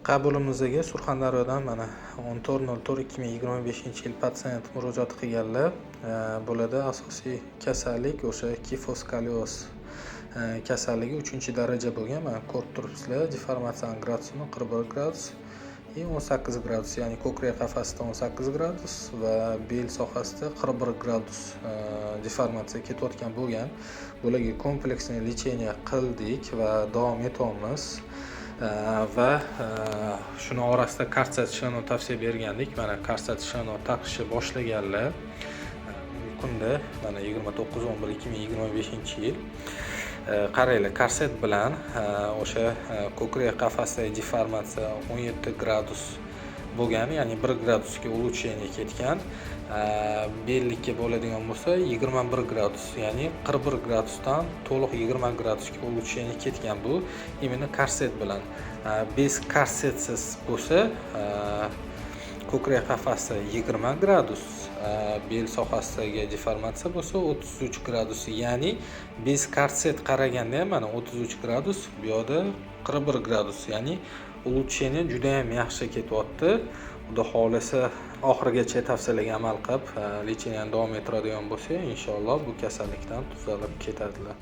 Qabulimizga Surxondaryodan mana 14.04.2025 yil patsient murojaat qilganlar. Bularda asosiy kasallik o'sha kifoskolioz kasalligi uchinchi daraja bo'lgan. Mana, ko'rib turibsizlar, deformatsiyani gradusini 41 gradus и 18 gradus, ya'ni ko'krak qafasida 18 gradus va bel sohasida 41 gradus deformatsiya ketayotgan bo'lgan. Bularga комплексный лечение qildik va davom etyapmiz va shuni orasida korset shino tavsiya bergandik. Mana, korset shino taqishni boshlaganlar. Kunda mana 29.11.2025 yil. Qaranglar, korset bilan o'sha ko'krak qafasidagi deformatsiya 17 gradus bo'lgan, ya'ni 1 gradusga улучшение ketgan. Bellikka bo'ladigan bo'lsa, 21 gradus, ya'ni 41 gradusdan to'liq 20 gradusga улучшение ketgan. Bu именно korset bilan. Без korsetsiz bo'lsa, ko'krak qafasi 20 gradus, bel sohasidagi deformatsiya bo'lsa 33 gradus, ya'ni без korset qaraganda ham mana 33 gradus, bu yoqda 41 gradus, ya'ni улучшение judayam yaxshi ketyapti. Xudo xohlasa, oxirigacha tavsiyalarga amal qilib, лечение ni davom ettiradigan bo'lsak, inshaalloh, bu kasallikdan tuzalib ketadilar.